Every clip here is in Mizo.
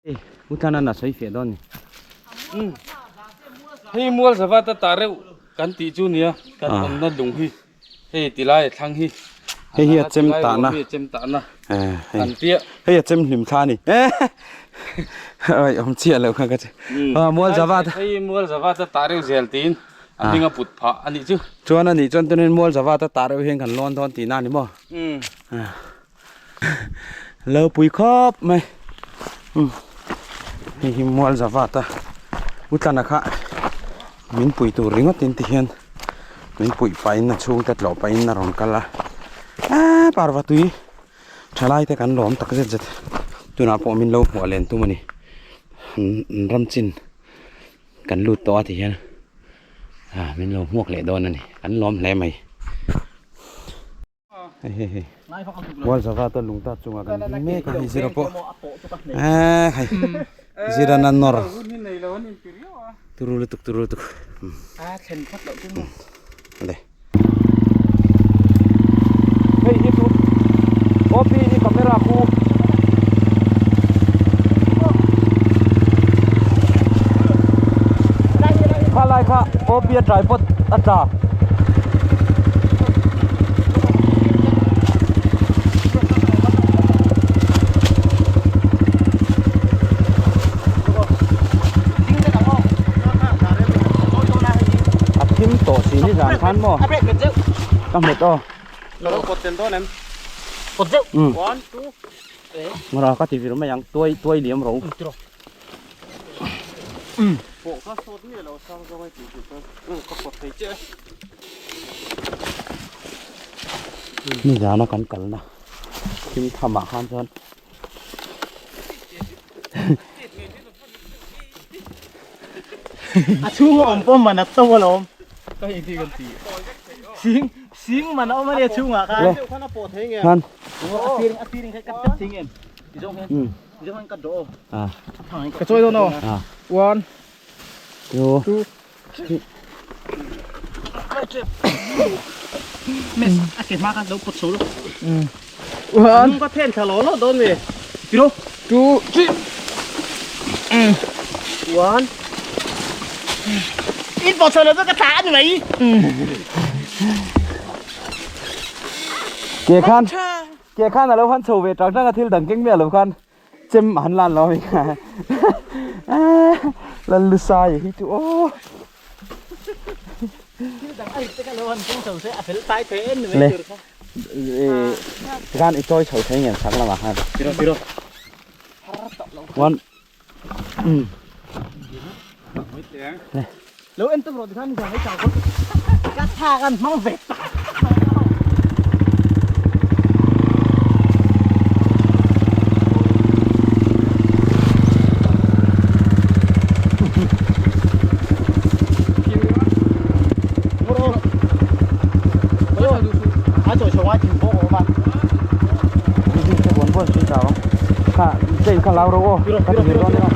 Hei u tlan a sawi fiah dawn ni. Hei mual zava ta ta reuh kan tih chu nia kan awmna lung hi hei ti lai a thlang hi. Hei hi a chem tahna. Hei a chem tahna. An tia. Hei a chem hlim thla ni. Oi awm chiah loh kha ka che. Mual zava ta. Hei mual zava ta ta reuh zel tiin a hming a put phah a nih chu. Chuan a nih chuan tunin mual zava ta ta reuh hian kan lawn dawn tihna a ni maw? Lo pui khawp mai hei hi mual zavat a u tlana kha min pui tur ringawt in ti hian min puih pah in a chhungte tlawh pah in a rawn kal a aaa parva tui thalai te kan lawm tak zet zet tunah pawh min lo hmuah len tum a ni an ram chin kan lut tawh a ti hian min lo hmuak leh dawn a ni kan lawm hle mai. Hei hei hei mual zava te lung ta chungah kan ding mek a hei zira pawh eee hei zira na nawr turu lutuk turu lutuk le hei hi chu copy hi camera khu kha lai kha copy a tripod a tla. A thim tawh si ni zan khan maw ka hmet aw ngawrh a ka ti vir mai ang tuai tuai liam ro. Nizana kan kalna thim tham ah khan chuan A chhung a awm pawh man a to alawm. Ka hei ti kan ti. Sing sing man a awm a nia chhungah khan. Khan. A siring a siring kha kat kat thing em. Ti zawng hian. Ka chawi dawn aw. One. Two. Two. Three. Mes a ke hma khan lo pawt chho lo. One. Ka then thla lo lo dawn mi. Tiro. Two. Three. One. In pawt chho lo chu ka thla a ni mai. Ke khan. Ke khan alo han chho ve tang tang a thil dang keng miah lo khan chem a han lan lo a mi lal lu sai hi chu aw Thil dang a rit te kha lo han keng chho se a fel fai thei em ni mai tur kha. Tikhan i chawi chho thei ngen sak lamah khan. Tiro tiro. One. Lo en tum rawh tikhan ni zan ei chau kawt. Ka tha kan hmang ve tak. Kha chain kha lau ro aw ka ti vir dawn nia.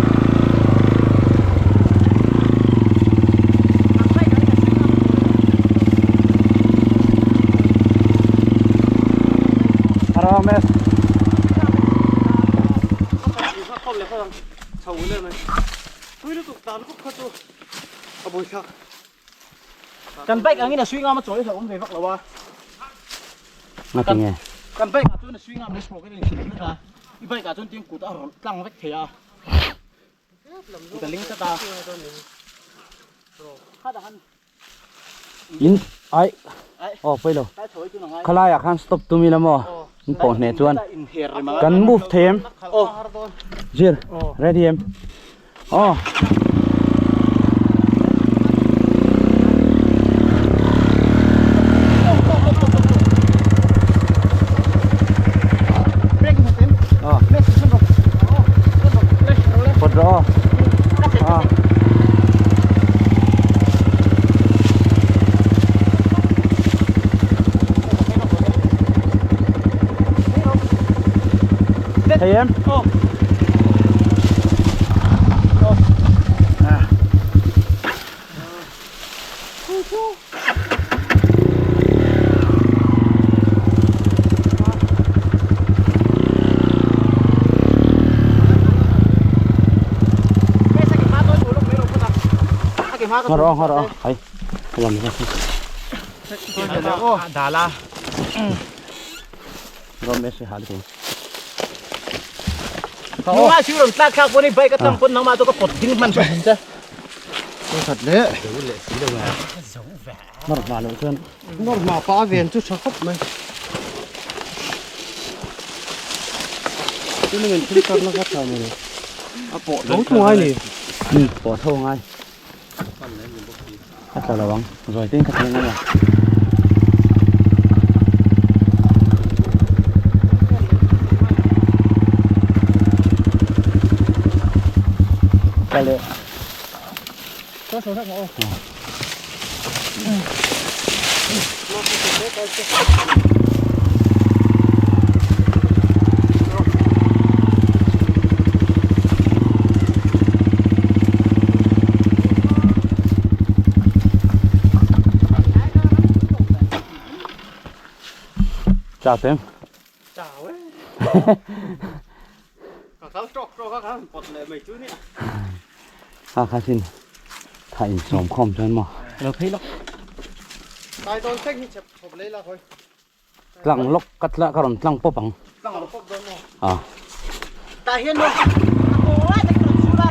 Arames. Kan bike angin a sui ngam a chawi hlauhawm ve vak lo a. Nga tinge? Kan bike ah chuan a sui ngam leh smoke in a inthil vek a. I bike ah chuan tin kut a rawn tlang vek thei a. Kut a ling tlat a. In ai aw pawi lo. Khalai ah khan stop tum ila maw? In pawh hneh chuan kan move thei em? Zir ready em? Aw. Pawt rawh aw. Thei em? Ngaro ngaro hai. Lam ka. Dala. Rom me se hal ko. Nunga siu rom tlak thlak pawh ni bike atang pawn nangmah chu ka pawt ding hman hran che. Khat le. Nor hma lo chuan. Nor hma pa ven chu tha khawp mai. Tuna min thil kar na kha tha mai. A pawh tho tho ngai ni. Pawh tho ngai. A tla lo ang. Zawi te in ka thlen a nia. Kal leh. Chào em. Chào ấy. Ka trawk trawk a khan pawt leh mai chu nia. A kha sin tha in sawm khawm chuan maw. Lo phei lawk. Tai dawn thleng hi chep chhawp lei la khawi. Tlang lawk ka tla ka rawn tlang pawp ang. Tlang lawk pawp dawn maw. A. Tah hian maw. A kaw lai tak rawn chhul a.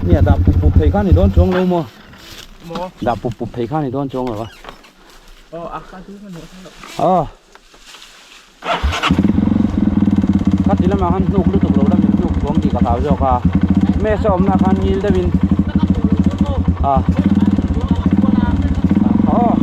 Nia dah pup pup thei kha ni dawn chuang lo maw? Dah pup pup thei kha ni dawn chuang lo a. Aw. Khati lamah khan hnuk lutuk lo lamin hnuk chuang tih ka hlau zawk a. Mesa awmna khan ngil deuhin a. Aw.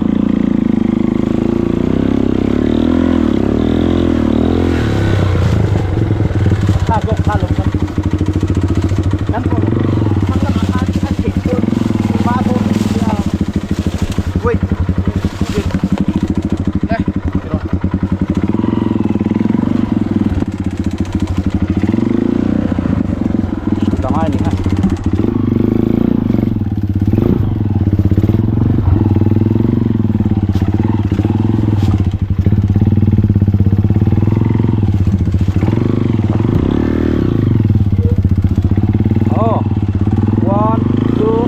Ta ngai ni kha. Oh. One, two.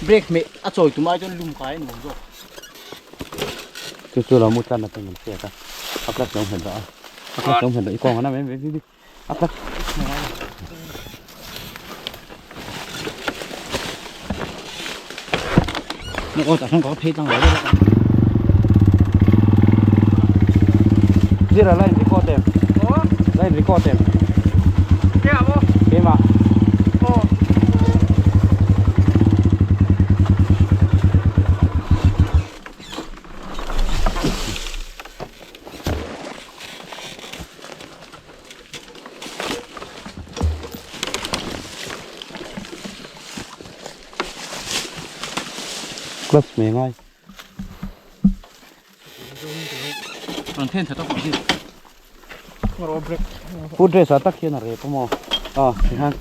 Break meh a chawi tum ai chuan lum kai a nuam zawk. Chu chu lo mu tlan atang an hriat a, a clutch lo nghet dah a, a clutch lo nghet dah i kawng a na mai mai a clutch. Nó có chẳng có phê tăng rồi đấy. Zira line record em. Line record em. Keimah. Clutch mai ngai. Food dress ah tak hian a rep a maw? Aw tihian.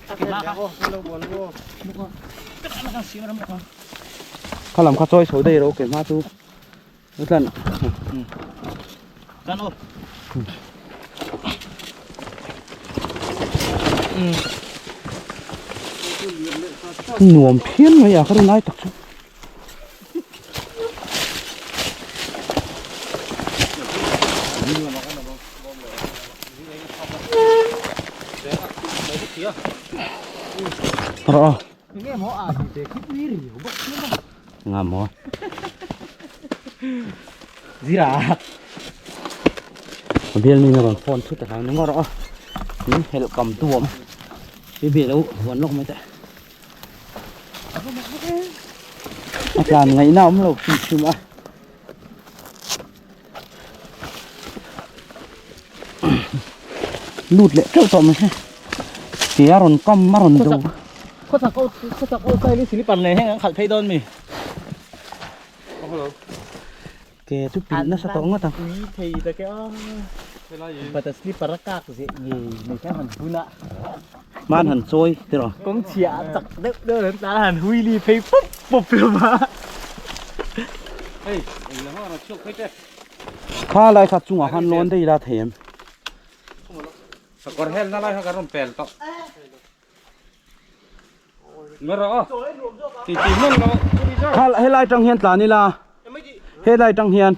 Kha lam kha chawi chho daih ro ke hma chu tlan. Nuam phian mai a ka rin lai tak chu. Rawh. Enge maw a ti ve khi ui riu bawk sia maw. Nga maw. Zira. A bial ni na rawn phone thut a hlau ni ngawt rawh a. Min helh kam tu awm. Bibi lo huan lawk mai teh. A tlan ngaihna awm lo hrim hrim a. Lut leh teuh tawh mai se. Ke a rawn kam a rawn do. Khawchhak ho khawchhak ho style in slipper nen hian an khalh phei dawn mi. Ke chu pilh nasa tawh ngawt ang. Ui thei ta ke a. But a slipper a kak zeh ngei mai khan han bun a. Hman han chawi tiraw. Kawng chhia a chak deuh deuh an tlan a han wheelie phei pup pup hlawm a. Hei eng lam a rawn chhuak phei te. Kha lai kha chungah khan lawn daih ila thei em? Sakawr helna lai kha kan rawn pel tawh. Kha helai tang hian tlan ila helai tang hian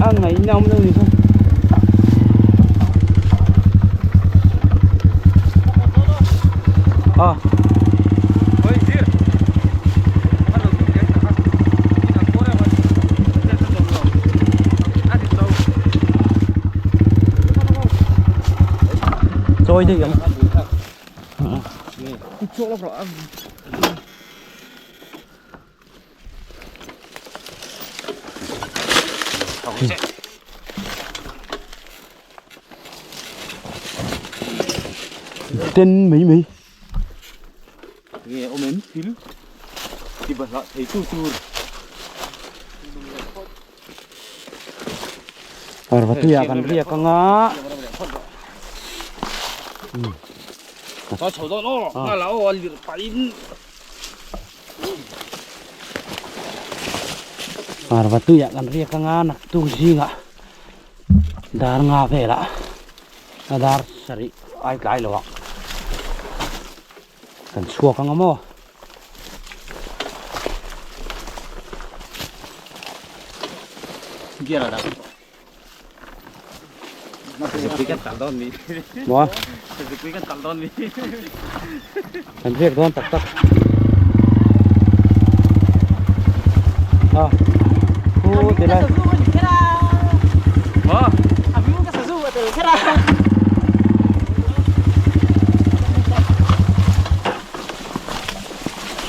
a ngaihna awm lo ni kha. A. Chawi daih ang. Ten mai mai. Nge awm em thil ti bahlah thei tu tur. Parvatuia kan riak anga. Ka chho dawn aw, nghal aw a lirh pahin. Parvatuia kan riak anga naktuk zingah dar nga velah a dar sarih ai tlai lo ah kan chhuak anga maw. Gear a dah. Maw? Kan riak dawn tak tak. A. Hu ti lai. Maw?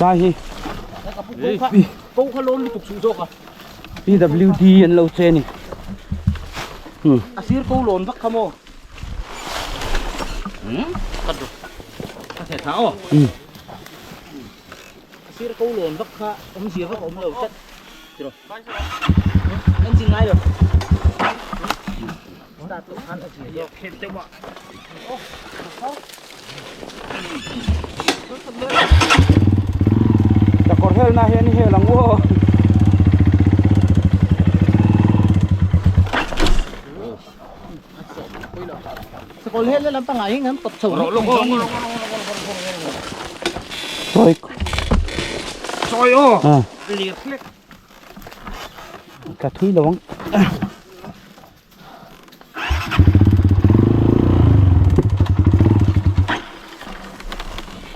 Tlai hi. Ko kha lawn lutuk suh zawk a. PWD an lo che ni. A sir ko lawn vak kha maw? Ka duh. Ka theh thla aw. A sir ko lawn vak kha awmzia vak a awm lo tlat. Tiraw. An zin ngai lo. Start loh khan a zia zawk. Phet deuh a. Sakawr helna hian i hel ang u aw. Sakawr helna lampangah hian kan pawt chho Chawi. Chawi aw. Ah. Lir hlek. Ka thui lo ang.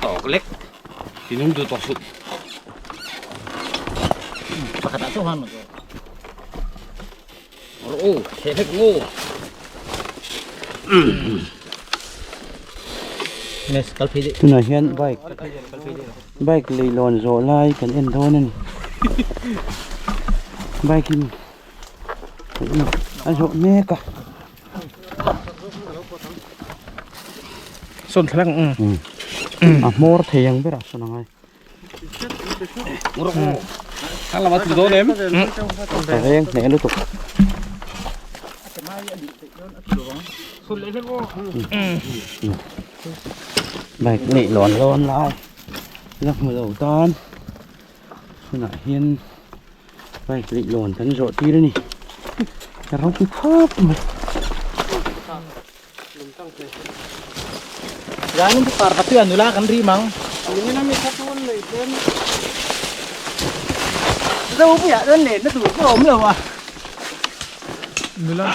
Tawk lek tinung duh tawh suh. Pakhat ah chuan han Rawh u, theh hlek ang u. Yes, kal phei deh. Tunah hian bike bike leilawn zawh lai kan en dawn a ni. Bike in A zawh mek a. Sawn thlalak ang. A hmawr thei ang berah sawn angai. Thlang lama tlu dawn em? Ka veng hneh lutuk. Bike neih lawn lawn lai la hmu lo tan. Hunah hian bike leh lawn kan zawh tir a ni a ropui khawp mai. Zanin chu parva tui ah nula kan rim ang. Zopuiah chuan lenna tur pawh a awm lo a. Nula.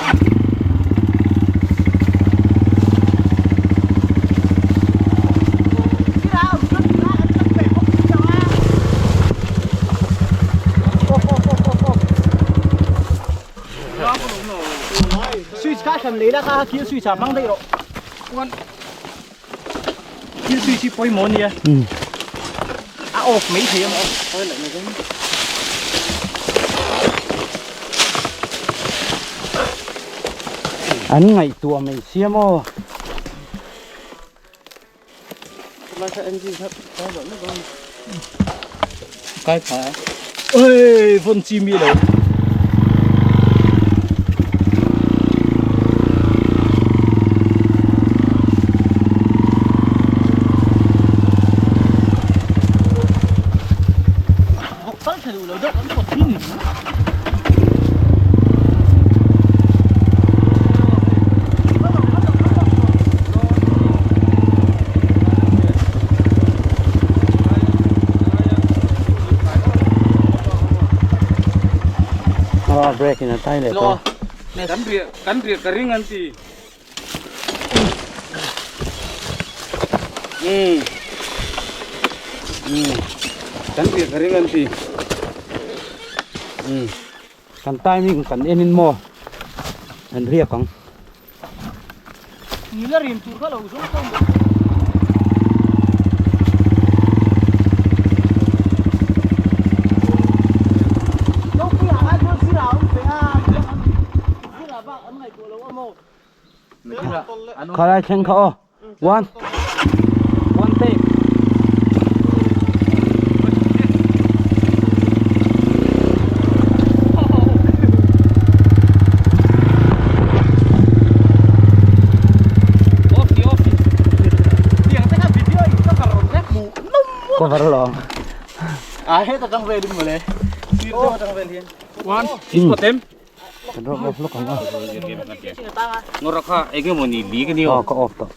Switch kha hran lei la kha thil switch ah hmang daih rawh. Thil switch hi pawimawh ania. A off mai thei a maw. An ngaihtuah mai sia maw. Kai pha. Oi, von chi mi lo. Ah, break in a tai leh tawh. Kan riah kan riah ka ring an ti. Um. Um. Kan riah ka ring an ti. Um. Kan timing kan en in maw an riak ang. Nila rim tur kha lo zawng zawng bawk. Khalai thleng kha aw. One. One take. Cover lo. À hết rồi trong về đi mà lệ. Trong về liền. One. Isko tem. Kan rawk off lawk ang a. Ngawra kha eng emaw ni li ka ni aw. Ka off tawh.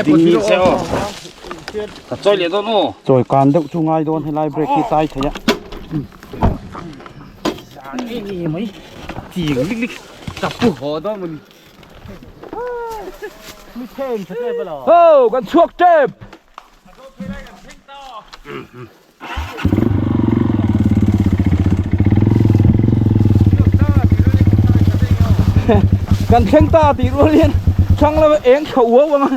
Ding ni se aw. Ka chawi leh dawn aw. Chawi kan deuh chu ngai dawn helai break hi tai thei a. Ching lik lik ka pu haw dawn maw ni. Ho kan chhuak tep. Kan thleng ta tih rual hian thlang lama eng tha uau ang a.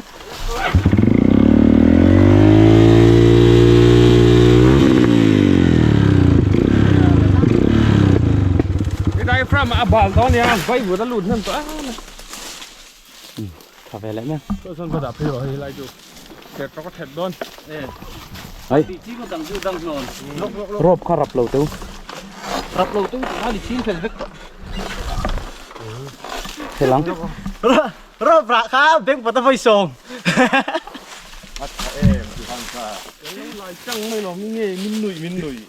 Diaphragm a bal dawn nia vai vut a lut hnem tawh a. Tha ve leh mek. Chuan ka dah phei rawh hei lai chu. Thet rawk a thet dawn. Ai. Rope kha rap lo teu. Rap lo teu tih khan i chhing fel vek tawh. Helang. Rope rah kha bank pawt a vawi sawm. A tha em ti han kha. Kan lo lai chang mai lo mi nge min nuih min nuih.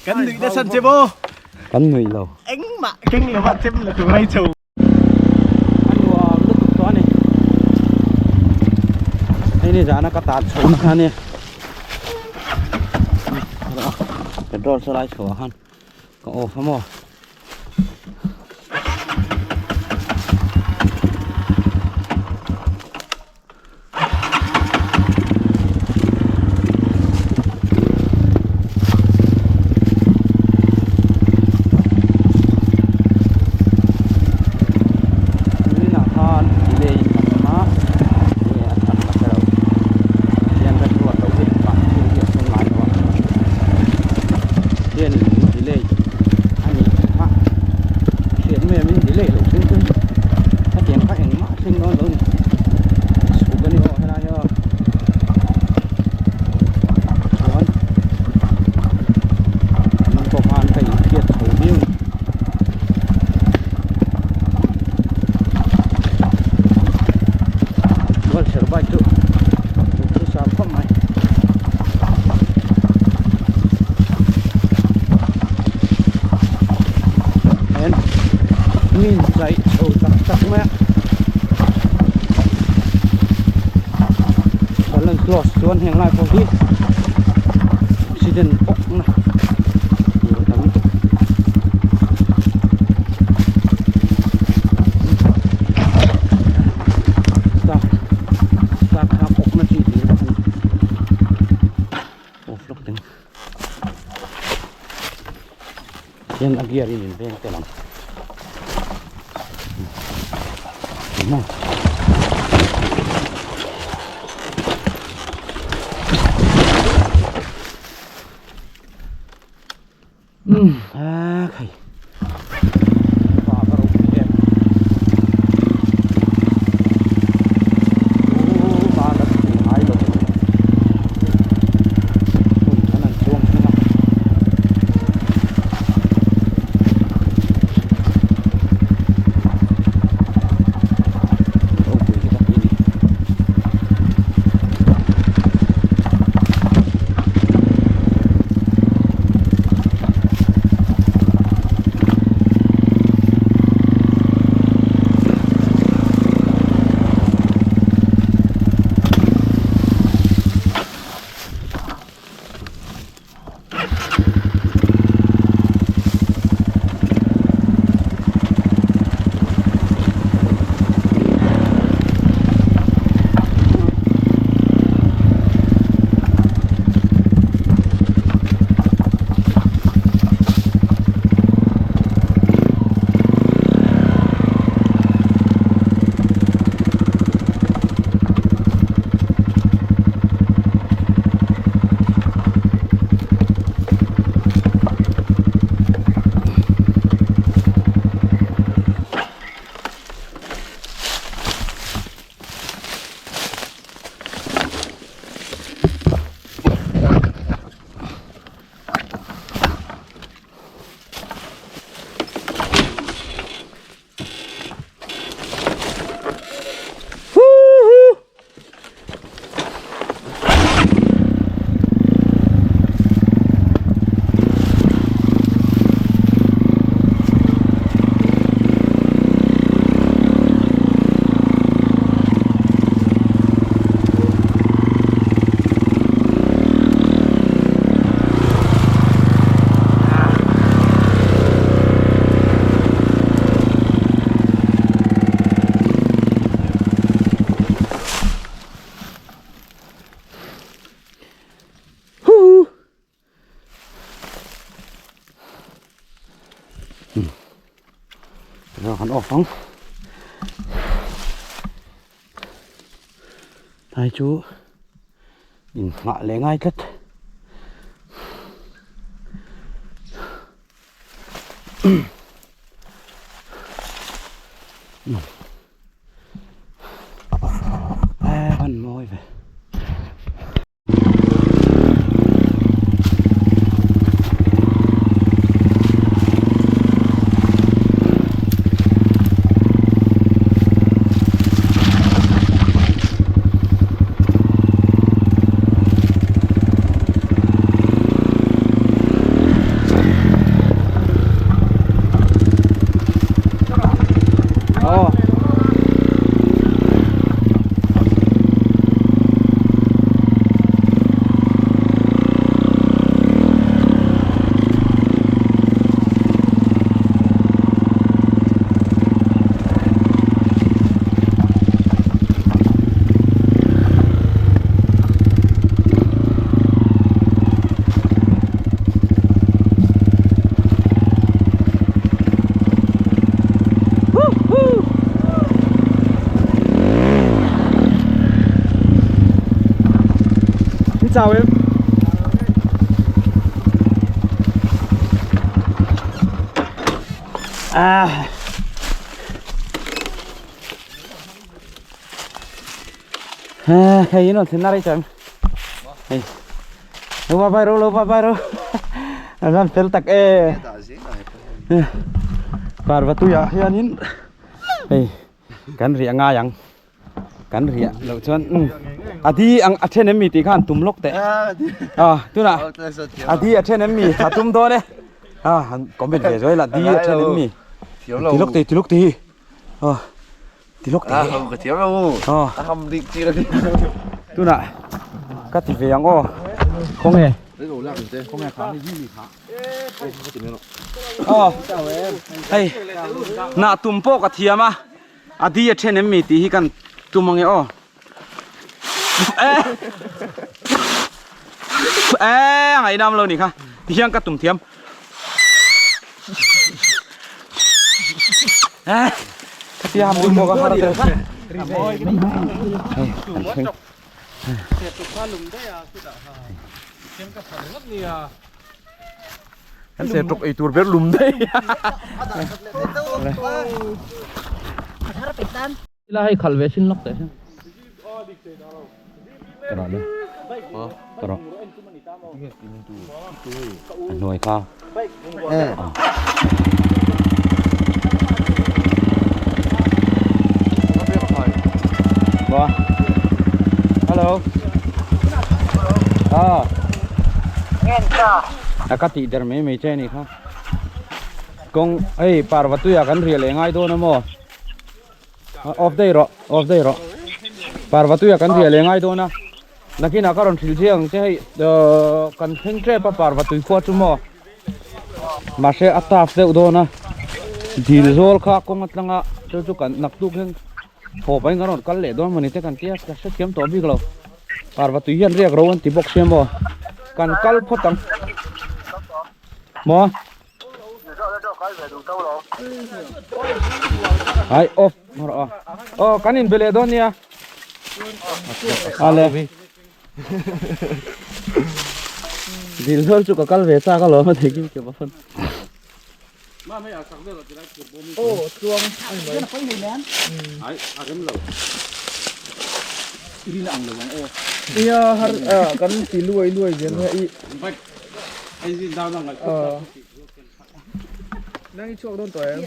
Kan nuih nasa che maw? Kan nuih lo. Engmah keng lo ah chem la tur ai chho. A nuam lutuk tawh a ni. Hei ni zana ka tan chho na kha nia. Petrol saw lai chho ah khan ka off a maw. Tuinah khan delay in kan awm a enge a chhan ka hrelo hian ka hruat loh hi engmah thil hi a thleng ngai lo a hian in delay a nih. Min chaih chho tak tak mai a. Balance close chuan heng lai pawh hi accident awk na tur a tam lutuk. Stak stak kha awk na chi hlir bawk a ni. Off lawk teng. Hian a gear in inveng tel ang. Maw. Um, a khai. Pa ka ropui em. U ma la thu ngai lo. Hun kan an chuang thleng a. Ropui hi tak hi ni. Kan off ang tai chu in nghah leh ngai tlat Hman mawi ve. Chào em. À. Hei in rawn thlen na rei tawh em? Hei. Lo va vai ro lo va vai ro. An van fel tak e. Parvatuiah hianin hei kan riah ngai ang. Kan riah loh chuan a di ang a then em mi tih kha an tum lawk teh. A tunah a di a then em mi a tum dawn e. A han comment ve zuai la di a then em mi. Ti lawk te ti lawk te hi. Ah. Ti lawk te. A ham ka thiam lo. Ah. A ham dik chi ka ti. Tunah ka ti ve ang aw. Khawnge? Khawnge kha ni ni kha. Aw. Hei. Na tum pawh ka thiam a. A di a then em mi tih hi kan tum ange aw. E ngaihnam lo ni kha ti hian ka tum thiam e khatia ham tum pawh ka har tel hei kan thleng kan ser tuk ei tur ber lum daih Ila hei khalh ve sin lawk teh sin. Ka rawh le. Ka rawh. A hnuai kha. Ba. Hello. Ah. A ka tih der mai mai che ni kha. Kawng hei parvatuia kan riah leh ngai dawn a maw? Off daih rawh, off daih rawh. Parvatuia kan riah leh ngai dawn a. Nakinah ka rawn hrilh chiang ang che hei kan thleng tep a Parvatui khua chu maw. Mahse a tough deuh dawn a. Dil zawl kha kawng atlanga chu chu kan naktuk hian haw pahin kan rawn kal leh dawn mawni te kan tia ka hrethiam tawh bik lo. Parvatui hian riak ro an ti bawk sia maw. Kan kal phawt ang. Maw. Ai off rawh a. Aw kan in be leh dawn nia. Ale. Dil zawl chu ka kal ve chak alawm a theikim ke va fan. Ia har kan ti luai luai zel mai i. Nang i chhuak dawn tawh em?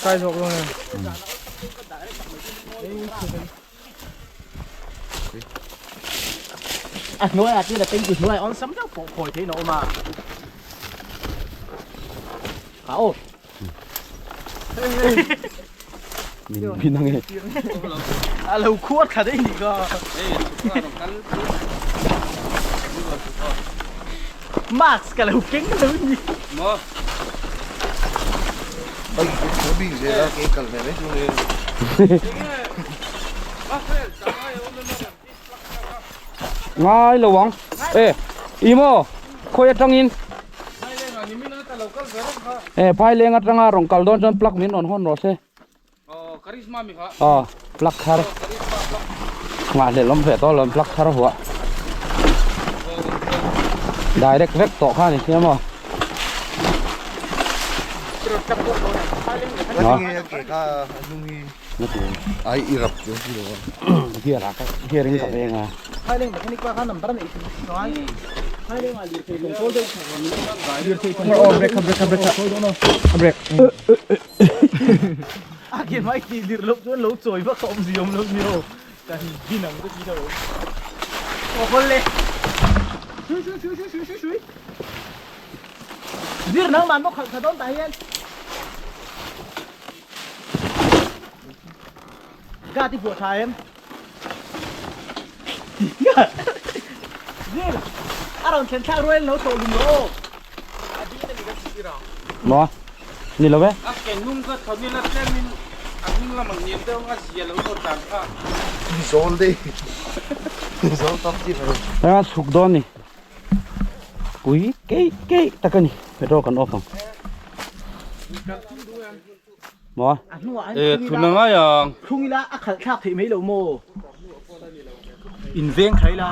Kai zawk dawn em? A hnuaiah chuan a tanky hnuaiah awlsam deuh pawh khawi theihin a awm a. Kha aw. Min min ang e. A lo khuar thla daih nih kha. Mask ka lo keng lo ni. Maw. Ngai lo ang. E, i maw? Khawi atangin? E, Phaileng atanga rawn kal dawn chuan plug min rawn hawn rawh se. Aw, plug thar. Nghahhlelh awm ve tawh lo plug thar huah. Direct vek tawh kha ni sia maw. Ai i rap chu si lo. Gear ah ka gear in ka veng a. Oh break break break break. A ke mai ti dir lo chuan lo chawi vak a awm zui awm lo ni aw. Kan din ang te chi lo. Aw hawl le. Sui sui sui sui sui sui sui. Zir nang man bawk khalh tha dawn tah hian. Ka ti buah tha em. Zir a rawn thlen thlak rual lo tawh lum lo aw. Maw? Ni lo e. A ke hnung ka thawn ila tlem in a hnung lamah ngil deuh ang a zia lo nawn dan kha. Zawl dei. Zawl tam chi ka. A chhuk dawn ni. Pui keih keih tak a ni. Petrol kan off ang. Maw? E thun a ngai ang. Thlung ila a khalh thlak theih mai lo maw? In veng thla ila.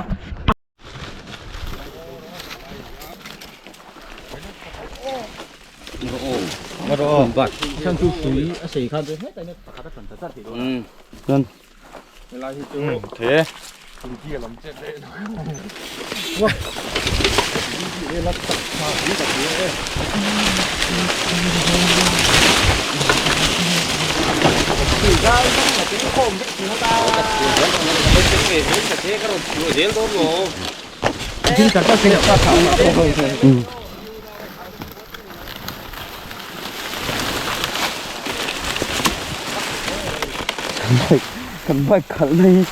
Kan bike khalh na hi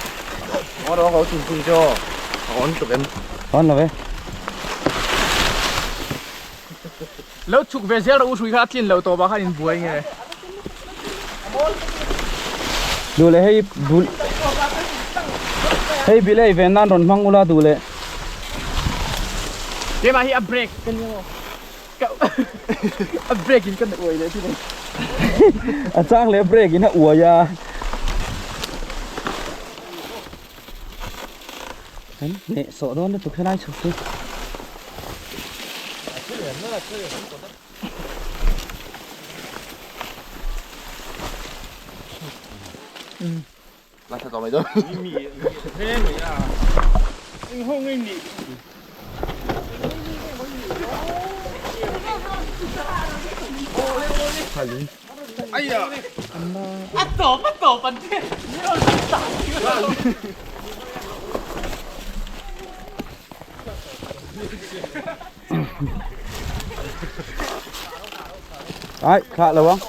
Awn lo e. Lo chhuk ve zel rawh u hrui kha a tlin lo tawp ah khan in buai nge. Duh leh hei bul hei bilei ven nan rawn hmang ula duh leh. Keimah hi a break ka ni maw ka a break in ka na uai leh thin a. A chang leh break in a uai a. Kan hneh sawh dawn lutuk helai chhuk chu. Ai, thlah lo ang.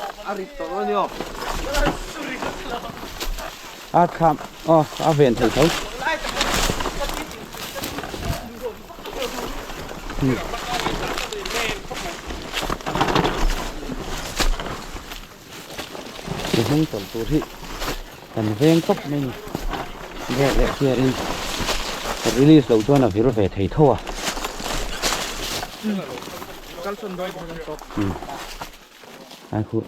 A thlah, aw, a ven thei tho. Ti hnung tawlh tur hi kan veng tawp mai a ni brake leh gear in release loh chuan a vir ve thei tho a ai khu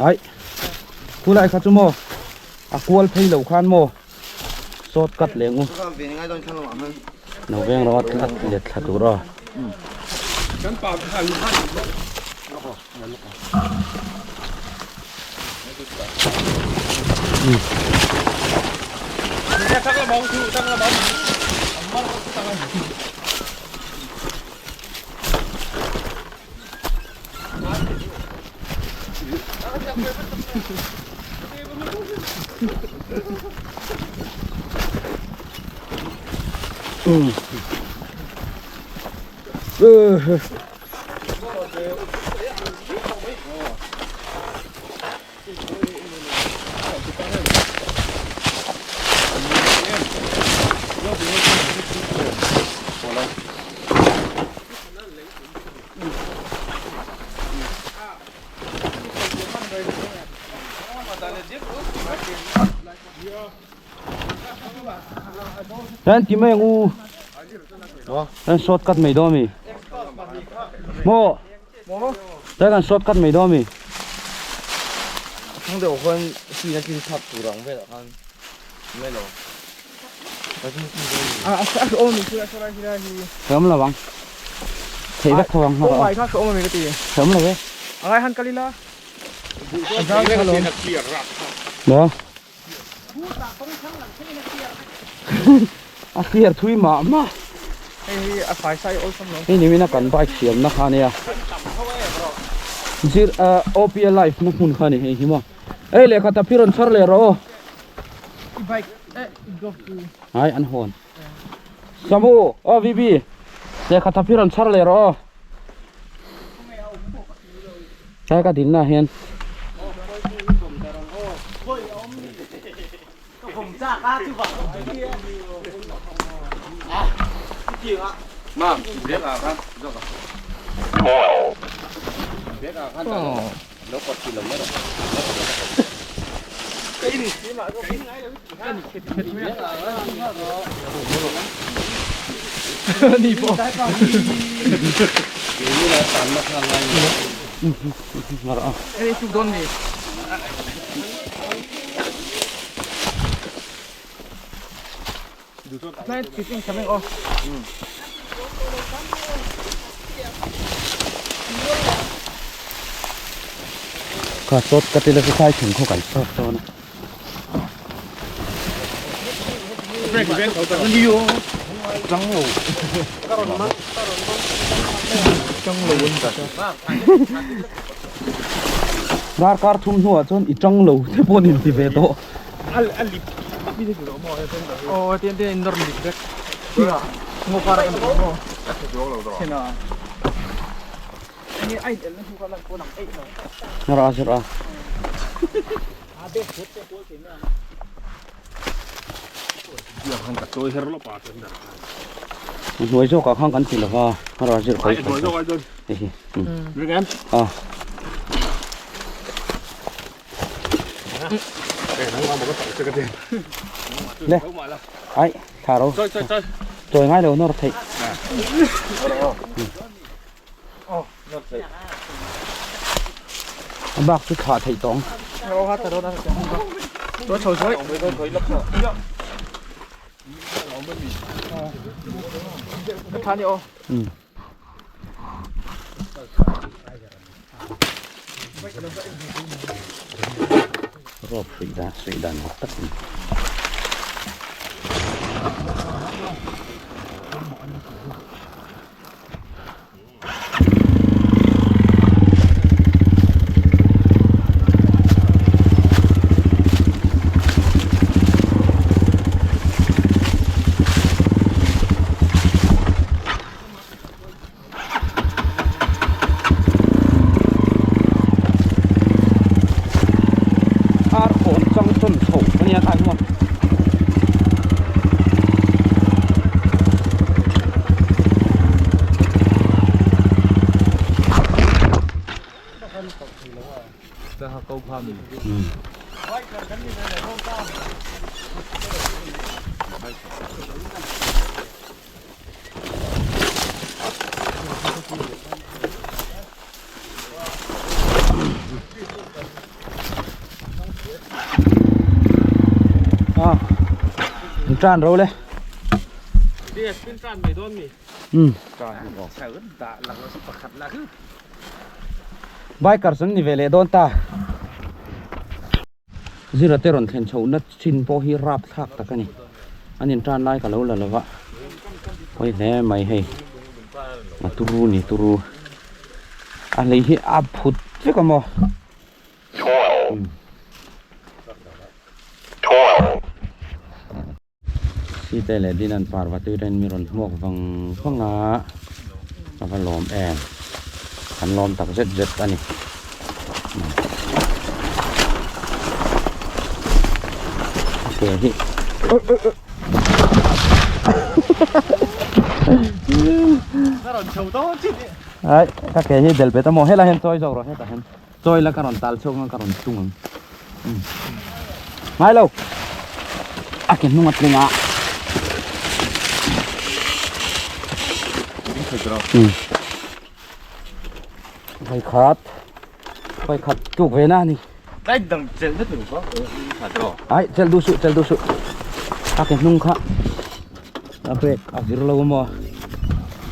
ai khulai kha chu maw a kual phei lo khan maw Short cut leh ngu. No veng rawh a let thla tur aw. An ti mai ang u. An short cut mai dawn mi. Maw. Tlai kan short cut mai dawn mi. Thang deuh khan hri na tlin thak tur ang velah khan mai lo. Thiam lo ang. Theih vek tho ang. Thiam lo e. Maw. A clear thui mah mah. Hei ni mina kan bike siamna kha ania. Zir OPA life na hmun kha a ni hei hi maw. Hei lehkha tap hi rawn chhar leh rawh aw. Hai an hawn. Samu aw VB lehkha tap hi rawn chhar leh rawh aw. Tlai ka dinna ah hian Kha sawt ka tila chu sai thing khaw kan sawt dawn a. Darkar thum hnuah chuan i tang lo te pawh nin ti ve tawh. Zir a zir a. Hnuai zawkah khan kan ti lova a rawn zir khawi khawi hei hi a le ai thla ro chawi ngai lo nawr theih A bak chu thlah theih tawh ang. Rope hruih dan hruih dan mak tak a ni. Ar awm chang tawn chho a nia khai maw. A tan ro le bikers an ni ve leh dawn ta zira te rawn thlen chhoh na chin pawh hi rap thlak tak a ni an in tan lai ka lo la lova pawi hle mai hei a turu ni turu a lei hi a phut vek a maw. Site leh Dinan Parvati ten mi rawn hmuak vang vang a, a va lawm em, kan lawm tak zet zet a ni. Ke hi Ai, ka ke hi del bet a maw helai hian chawi zawk rawh hetah hian. Chawi la ka rawn tal chhuak ang ka rawn tung ang. Ngai lo. A ke hnung a tling a. Vai khat. Vai khat tuk ve na ni. Dai dang chel na tu ko. Ai chel du su chel du su. A ke hnung kha. A brake a vir lo maw.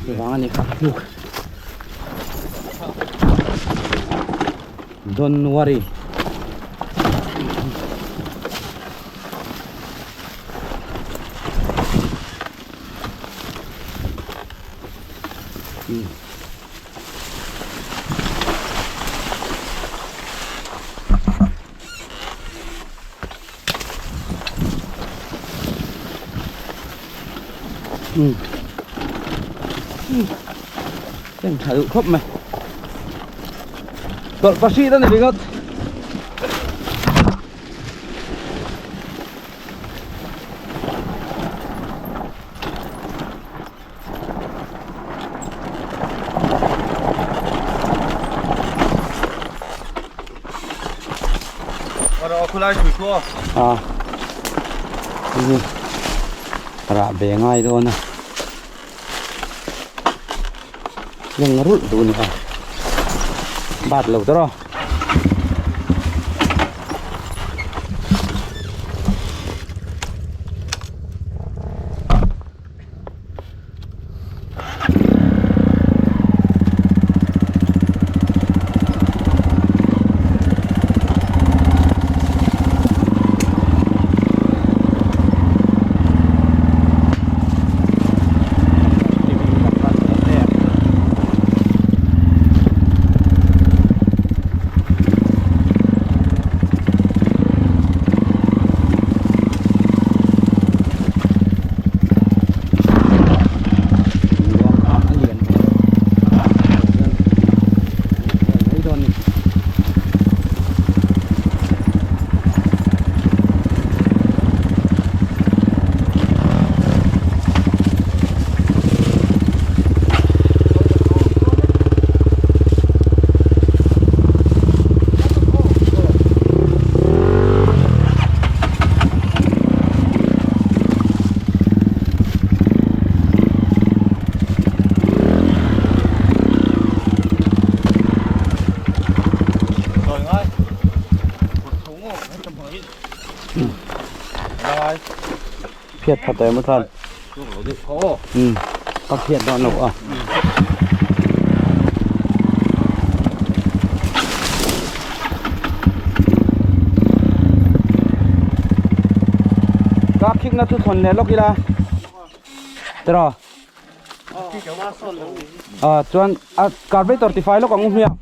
Chuvang a ni kha hnuk. Don't worry. Chen tha duh khawp mai tawlh pahri ta ni ringawt A hei rah ve ngai dawn a leng rulh duh a ni a bat lo tawrh a. Phiat pha tawh em a than. Um ka phiat dawn lo a. Ka khik na chu thawn leh lawk ila. Tiraw. Ah chuan a carburetor tifai lawk ang u hmiang.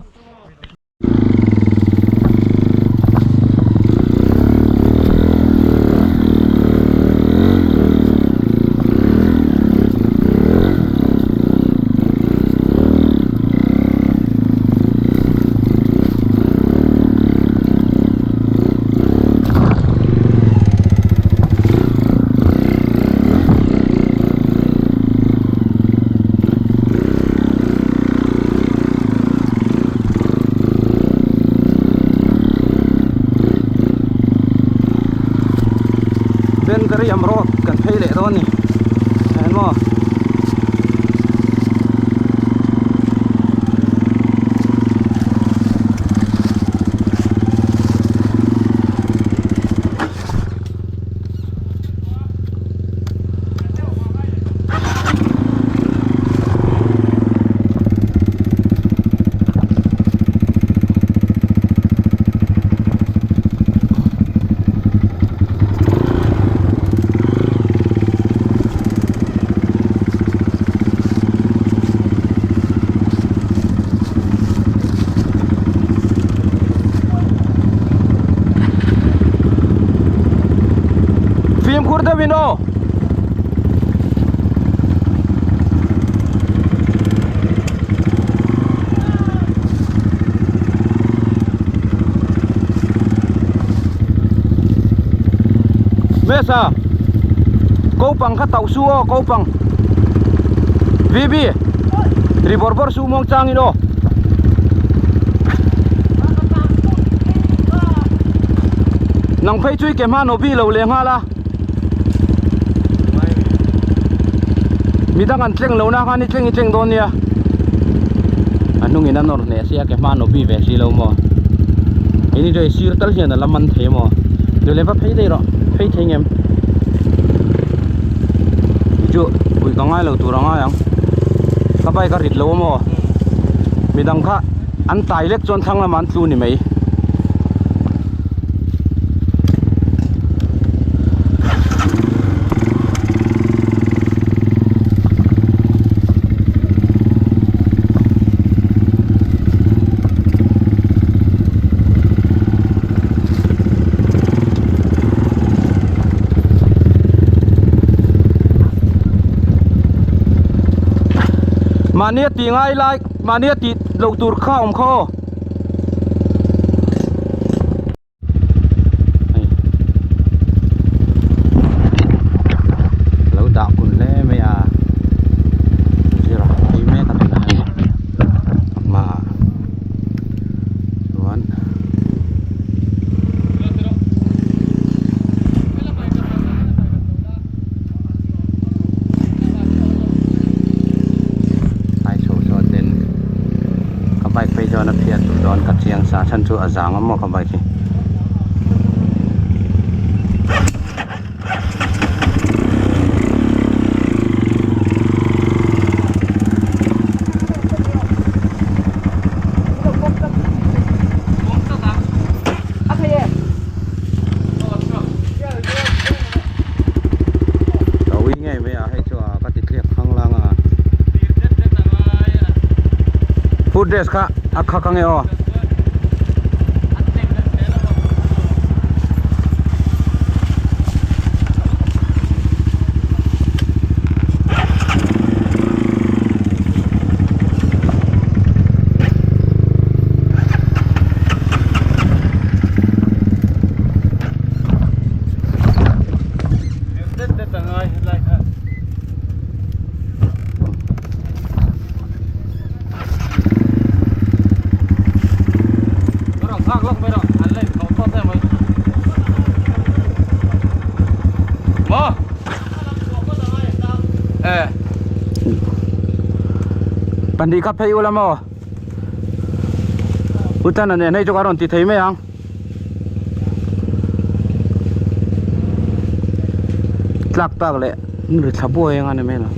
Bengariam road kan phei leh dawn a ni eng maw. Fimkhur deuhin aw. Mesa Kopang kha tauh su aw kopang VB ri bawr bawr su muang changin aw. Nang phei chu i ke hma nobi lo leh nghal a. Midang an tleng lo na khan i tleng i tleng dawn nia. A hnungin a nawr hneh sia ke hma nobi ve si lo maw. Ini chu hei sir tal hian a la man thei maw. Chu le va phei daih rawh phei thei ngem. Chu ui ka ngai lo tur a ngai ang. Ka bike a rit lo a maw. Midang kha an tai lek chuan thlang lamah an tlu ni mai. Mahni a tih ngai lai mahni a tih loh tur kha awm kha aw. Lo dah kun hle mai a zir a phei mek a tunah hian a hmaah chuan ai chho chuan ten ka bike phei chuan a phiat duh dawn ka chiang sa chhan chu a zang a maw ka bike hi. Ka ui ngei mai a hei chu a ka ti tliak khang lang a food dress kha a khak ange aw. Pahnih kha phei ula maw U Tana nen hei chu ka rawn ti thei mai ang. tlak tak leh an ri thla buai anga ni mai lo.